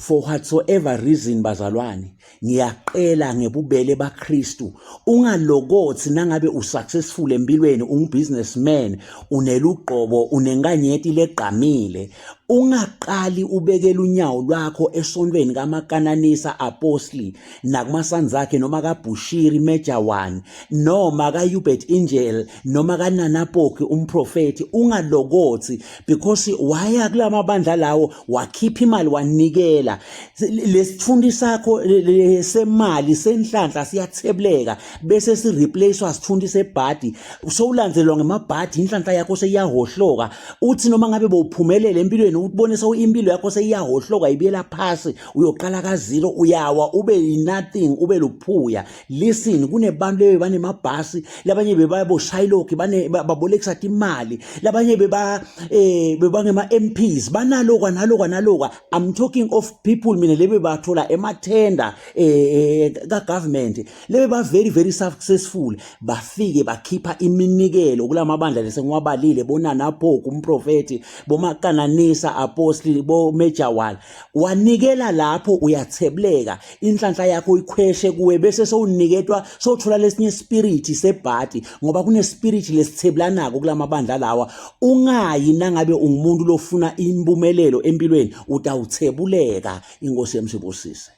For whatsoever reason bazalwane, ngiyaqela ngebubele baKristu, ungalokothi nangabe usuccessful empilweni, ungubusinessman, unelugqobo, unenkanyeti legqamile, ungaqali ubekele unyawo lwakho esontweni kaMakananisa Apostle nakumasanzakhe noma kaBushiri Major One noma kaHubert Angel noma kaNana Poki umprofethi, ungalokothi because waya kulamabandla lawo wakhipha imali wanikela. Lesithundi sakho semali senhlanhla siyathebuleka bese sireplacewa sithundi sebhadi, sowulandzelwa ngemabhadi, inhlanhla yakho seyiyahohloka. Uthi noma ngabe bowuphumelele empilweni ubone impilo yakho seyiyahohloka ibuyela phasi, uyoqala ka-zero, uyawa ube yi-nothing, ube luphuya. Listen, kunebantu lebe banemabhasi, labanye bebaboshayilokhi babolekisa timali, labanye beba bebangema MPs, banalokwa nalokwa nalokwa. I'm talking of people mina lebe bathola emathenda ka government, lebe ba very very successful, bafike bakhipha iminikelo kulamabandla lesengiwabalile, bonana Poku umprofeti, bomakananisa apostle, bo Major One. Wanikela lapho, uyathebuleka, inhlanhla yakho ikhweshe kuwe, bese sowuniketwa sowuthola lesinye spirit sebhadi, ngoba kune spirit lesithebulanako kulamabandla lawa. Ungayi nangabe ungumuntu lofuna impumelelo empilweni, utawuthebuleka. Inkosi yemsibusise.